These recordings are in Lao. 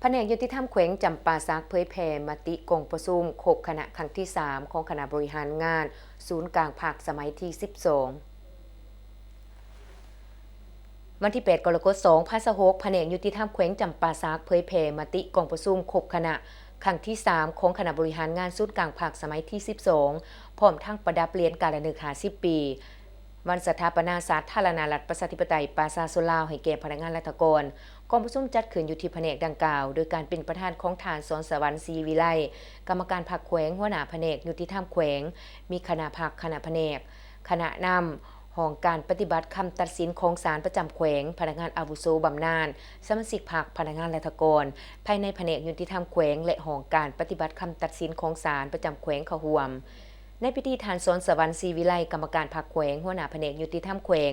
ພະແນກຍຸຕິທຳແຂວງຈຳປາສັກເຜີຍແຜ່ມະຕິກອງປະຊຸມຄົບຄະນະຄັ້ງທີສາມຂອງຄະນະບໍລິຫານງານສູນກາງພັກສະໄໝທີສິບສອງ. ວັນທີແປດ ກໍລະກົດ ສອງພັນຊາວຫົກ ພະແນກຍຸຕິທຳແຂວງຈຳປາສັກເຜີຍແຜ່ມະຕິກອງປະຊຸມຄົບຄະນະຄັ້ງທີສາມຂອງຄະນະບໍລິຫານງານສູນກາງພັກສະໄໝທີສິບສອງ ພ້ອມທັງປະດັບຫຼຽນກາລະນຶກຫ້າສິບປີ ວັນສະຖາປະນາສາທາລະນະລັດ ປະຊາທິປະໄຕ ປະຊາຊົນລາວ ໃຫ້ແກ່ພະນັກງານລັດຖະກອນ. ກອງປະຊຸມຈັດຂຶ້ນຢູ່ທີ່ພະແນກດັ່ງກ່າວ ໂດຍການເປັນປະທານຂອງທ່ານ ສອນສະຫວັນ ສີວິໄລ ກຳມະການພັກແຂວງ, ຫົວໜ້າພະແນກຍຸຕິທຳແຂວງ, ມີຄະນະພັກ, ຄະນະພະແນກ, ຄະນະນຳ, ຫ້ອງການປະຕິບັດຄຳຕັດສິນຂອງສານປະຈຳແຂວງ, ພະນັກງານອາວຸໂສບຳນານ, ສະມາຊິກພັກ, ພະນັກງານລັດຖະກອນ ພາຍໃນພະແນກຍຸຕິທຳແຂວງ ແລະ ຫ້ອງການປະຕິບັດຄຳຕັດສິນຂອງສານປະຈຳແຂວງເຂົ້າຮ່ວມ. ໃນພິທີ ທ່ານ ສອນສະຫວັນ ສີວິໄລ ກຳມະການພັກແຂວງ, ຫົວໜ້າພະແນກຍຸຕິທຳແຂວງ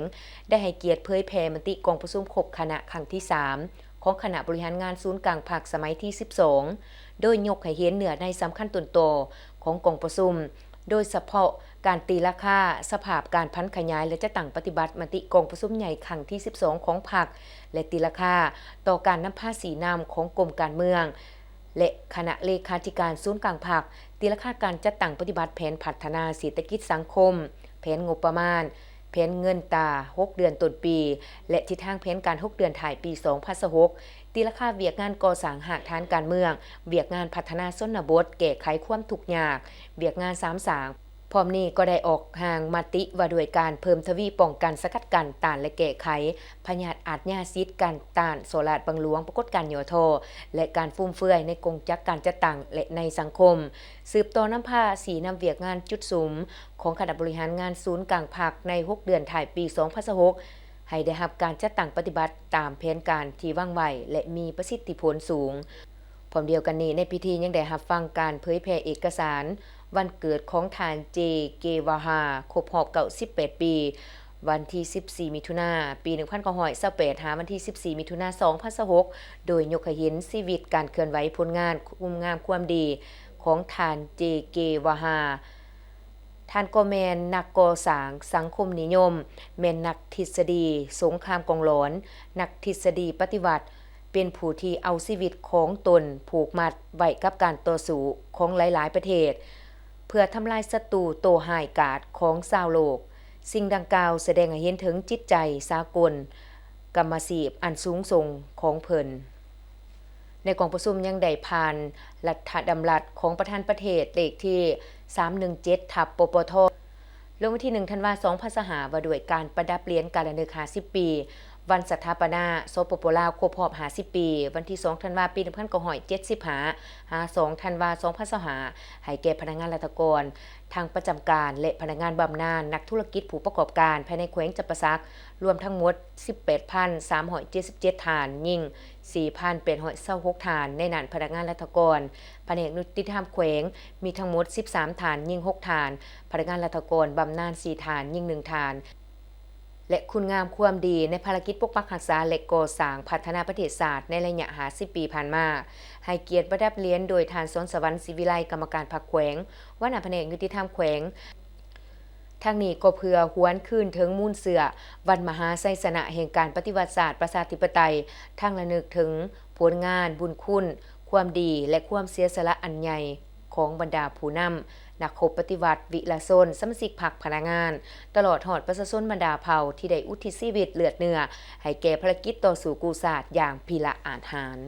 ໄດ້ໃຫ້ກຽດເຜີຍແຜ່ມະຕິກອງປະຊຸມຄົບຄະນະຄັ້ງທີສາມຂອງຄະນະບໍລິຫານງານສູນກາງພັກສະໄໝທີສິບສອງ ໂດຍຍົກໃຫ້ເຫັນເນື້ອໃນສຳຄັນຕົ້ນຕໍຂອງກອງປະຊຸມ, ໂດຍສະເພາະການຕີລາຄາສະພາບການຜັນຂະຫຍາຍ ແລະ ຈັດຕັ້ງປະຕິບັດມະຕິກອງປະຊຸມໃຫຍ່ຄັ້ງທີສິບສອງຂອງພັກ ແລະ ຕີລາຄາຕໍ່ການນຳພາຊີ້ນຳຂອງກົມການເມືອງ ແລະ ຄະນະເລຂາທິການສູນກາງພັກ, ຕີລາຄາການຈັດຕັ້ງປະຕິບັດແຜນພັດທະນາເສດຖະກິດສັງຄົມ, ແຜນງົບປະມານ, ແຜນເງິນຕາຫົກເດືອນຕົ້ນປີ ແລະ ທິດທາງແຜນການຫົກເດືອນທ້າຍປີສອງພັນຊາວຫົກ, ຕີລາຄາວຽກງານກໍ່ສ້າງຮາກຖານການເມືອງ, ວຽກງານພັດທະນາຊົນນະບົດ, ແກ້ໄຂຄວາມທຸກຍາກ, ວຽກງານສາມສ້າງ. ພ້ອມນີ້ກໍໄດ້ອອກຮ່າງມະຕິວ່າດ້ວຍການເພີ່ມທະວີປ້ອງກັນ, ສະກັດກັ້ນ, ຕ້ານ ແລະ ແກ້ໄຂພະຍາດອາດຍາສິດ, ການຕ້ານສໍ້ລາດບັງຫຼວງ, ປາກົດການຫຍໍ້ທໍ້ ແລະ ການຟຸມເຟືອຍໃນກົງຈັກການຈັດຕັ້ງ ແລະ ໃນສັງຄົມ, ສືບຕໍ່ນຳພາຊີ້ນຳວຽກງານຈຸດສຸມຂອງຄະນະບໍລິຫານງານສູນກາງພັກໃນຫົກເດືອນທ້າຍປີສອງພັນຊາວຫົກ ໃຫ້ໄດ້ຮັບການຈັດຕັ້ງປະຕິບັດຕາມແຜນການທີ່ວາງໄວ້ ແລະ ມີປະສິດທິຜົນສູງ. ພ້ອມດຽວກັນນີ້, ໃນພິທີຍັງໄດ້ຮັບຟັງການເຜີຍແຜ່ເອກະສານວັນເກີດຂອງທ່ານ ເຈ ເກວາຮາ ຄົບຮອບເກົ້າສິບແປດປີ, ວັນທີສິບສີ່ ມິຖຸນາ ປີໜຶ່ງພັນເກົ້າຮ້ອຍຊາວແປດ ຫາວັນທີສິບສີ່ ມິຖຸນາ ສອງພັນຊາວຫົກ ໂດຍຍົກໃຫ້ເຫັນຊີວິດ, ການເຄື່ອນໄຫວ, ຜົນງານ, ຄຸນງາມຄວາມດີຂອງທ່ານ ເຈ ເກວາຮາ. ທ່ານກໍແມ່ນນັກກໍ່ສ້າງສັງຄົມນິຍົມ, ແມ່ນນັກທິດສະດີສົງຄາມກອງຫຼອນ, ນັກທິດສະດີປະຕິວັດ, ເປັນຜູ້ທີ່ເອົາຊີວິດຂອງຕົນຜູກມັດໄວ້ກັບການຕໍ່ສູ້ຂອງຫຼາຍໆປະເທດ ເພື່ອທຳລາຍສັດຕູໂຕຮ້າຍກາດຂອງຊາວໂລກ. ສິ່ງດັ່ງກ່າວສະແດງໃຫ້ເຫັນເຖິງຈິດໃຈສາກົນກຳມະຊີບອັນສູງສົ່ງຂອງເພິ່ນ. ໃນກອງປະຊຸມຍັງໄດ້ຜ່ານລັດຖະດຳລັດຂອງປະທານປະເທດເລກທີສາມໜຶ່ງເຈັດ ທັບ ປປທ ລົງວັນທີໜຶ່ງ ທັນວາ ສອງພັນຊາວຫ້າ ວ່າດ້ວຍການປະດັບຫຼຽນກາລະນຶກຫ້າສິບປີ ວັນສະຖາປະນາ ສປປ ລາວ ຄົບຮອບຫ້າສິບປີ ວັນທີສອງ ທັນວາ ປີໜຶ່ງພັນເກົ້າຮ້ອຍເຈັດສິບຫ້າ ຫາ ສອງ ທັນວາ ສອງພັນຊາວຫ້າ ໃຫ້ແກ່ພະນັກງານລັດຖະກອນທັງປະຈຳການ ແລະ ພະນັກງານບຳນານ, ນັກທຸລະກິດ, ຜູ້ປະກອບການພາຍໃນແຂວງຈຳປາສັກ ລວມທັງໝົດ ສິບແປດພັນສາມຮ້ອຍເຈັດສິບເຈັດທ່ານ, ຍິງສີ່ພັນແປດຮ້ອຍຊາວຫົກທ່ານ, ໃນນັ້ນພະນັກງານລັດຖະກອນພະແນກຍຸຕິທຳແຂວງມີທັງໝົດສິບສາມທ່ານ, ຍິງຫົກທ່ານ, ພະນັກງານລັດຖະກອນບຳນານສີ່ທ່ານ, ຍິງໜຶ່ງທ່ານ ແລະ ຄຸນງາມຄວາມດີໃນພາລະກິດປົກປັກຮັກສາ ແລະ ກໍ່ສ້າງພັດທະນາປະເທດຊາດໃນໄລຍະຫ້າສິບປີຜ່ານມາ, ໃຫ້ກຽດປະດັບຫຼຽນໂດຍທ່ານ ສອນສະຫວັນ ສີວິໄລ ກຳມະການພັກແຂວງ, ຫົວໜ້າພະແນກຍຸຕິທຳແຂວງ. ທັງນີ້ກໍເພື່ອຫວນຄືນເຖິງມູນເຊື້ອວັນມະຫາໄຊຊະນະແຫ່ງການປະຕິວັດຊາດປະຊາທິປະໄຕ, ທັງລະນຶກເຖິງຜົນງານ, ບຸນຄຸນ, ຄວາມດີ ແລະ ຄວາມເສຍສະຫຼະອັນໃຫຍ່ຂອງບັນດາຜູ້ນຳ, ນັກຮົບປະຕິວັດ, ວິລະຊົນ, ສະມາຊິກພັກ, ພະນັກງານ, ຕະຫຼອດຮອດປະຊາຊົນບັນດາເຜົ່າທີ່ໄດ້ອຸທິດຊີວິດເລືອດເນື້ອໃຫ້ແກ່ພາລະກິດຕໍ່ສູ້ກູ້ຊາດຢ່າງພິລະອາດຫານ.